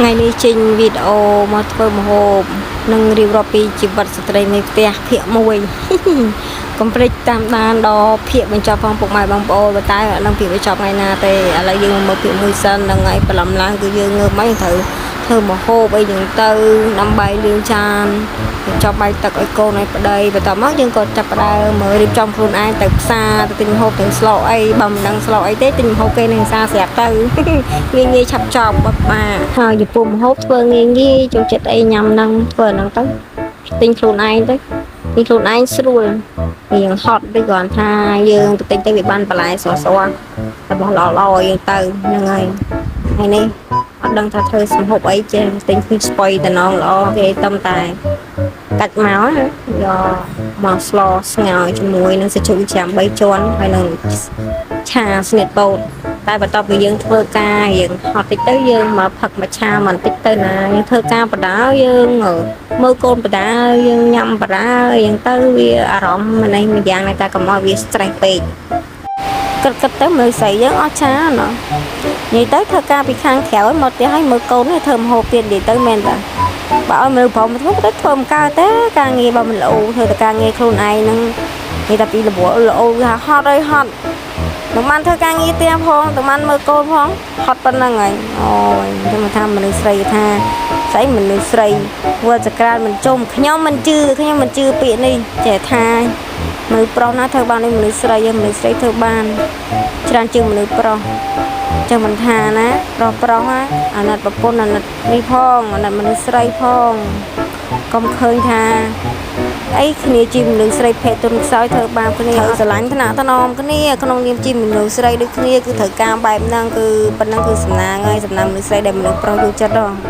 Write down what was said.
ថ្ងៃនេះចេញវីដេអូមកធ្វើម្ហូបនិងរៀបរាប់ពីជីវិតស្ត្រីមេផ្ទះភាគ1 កុំភ្លេចតាមដានដល់ភាគបញ្ចប់ផងពុកម៉ែបងប្អូនប៉ុន្តែអត់ដឹងភាគបញ្ចប់ថ្ងៃណាទេឥឡូវយើងមកមើលភាគ1សិនហ្នឹងហើយបន្លំឡើងគឺយើងងើបមកយើងត្រូវធ្វើម្ហូបអីចឹងទៅដើម្បីលាងចានរៀបចំបាយទឹកឲ្យកូនឲ្យប្តីបន្ទាប់មកយើងក៏ចាប់ផ្ដើមមើលរៀបចំខ្លួនឯងទៅផ្សារទៅទិញម្ហូបទាំងស្លអីបើមិនដឹងស្លអីទេទិញម្ហូបគេនៅផ្សារស្រាប់ទៅ ងាយងាយឆាប់ចប់បាត់បាហើយចំពោះម្ហូបធ្វើងាយងាយចូលចិត្តអីញ៉ាំហ្នឹងធ្វើអាហ្នឹងទៅទិញខ្លួនឯងទៅទិញខ្លួនឯងស្រួលរៀងហត់ដូចគ្រាន់ថាយើងទៅទិញទៅវាបានបន្លែស្រស់ៗរបស់ល្អៗយើងទៅហ្នឹងហើយហើយនេះអត់ដឹងថាធ្វើសម្ហូបអីចេះទិញឃើញស្ពៃតំណងល្អគេតំតែកាច់មកណាយកមកស្លស្ងោរជាមួយនឹងសាច់ជ្រូកចាំ3ជាន់ហើយនឹងឆាស្នៀតពោត តែបន្ទាប់ពីយើងធ្វើការយើងហត់តិចទៅយើងមកផឹកមួយឆាបន្តិចទៅណាយើងធ្វើការបដាយើងមើលកូនបដាយើងញ៉ាំបដាយើងទៅវាអារម្មណ៍ម្នេះម្យ៉ាងតែកុំឲ្យវា stress ពេកគិតគិតទៅមើលស្រីយើងអស់ឆាណោះនិយាយទៅធ្វើការពីខាងក្រៅឲ្យមកផ្ទះឲ្យមើលកូននេះធ្វើម្ហូបទៀតនិយាយទៅមែនតាបើឲ្យមើលប្រុសមកធ្វើទៅធ្វើមិនកើតទេការងារបើមិនល្អធ្វើតែការងារខ្លួនឯងហ្នឹងនិយាយតែពីរវល់ល្អថាហត់ហើយហត់ មិនបានធ្វើការងារផ្ទះផងតែបានមើលកូនផងហត់ប៉ុណ្្នឹងហើយអូយខ្ញុំថាមនុស្សស្រីថាស្អីមនុស្សស្រីវត្តសក្រានមិនជុំខ្ញុំមិនជឿខ្ញុំមិនជឿពាក្យនេះចេះថាមនុស្សប្រុសណាធ្វើបានដូចមនុស្សស្រីឯងមនុស្សស្រីធ្វើបានច្រើនជាងមនុស្សប្រុសចឹងមិនថាណាប្រុសប្រុសណាអាណិតប្រពន្ធអាណិតនេះផងអាណិតមនុស្សស្រីផងកុំឃើញថា អីគ្នាជាមនុស្សស្រីភេទទុនខ្សោយធ្វើបាបគ្នាត្រូវស្រឡាញ់ថ្នាក់ថ្នមគ្នាក្នុងនាមជាមនុស្សស្រីដូចគ្នាគឺត្រូវការបែបហ្នឹងគឺប៉ុណ្ណឹងគឺសំណាងហើយសំណាងមនុស្សស្រីដែលមនុស្សប្រុសយល់ចិត្តហ៎។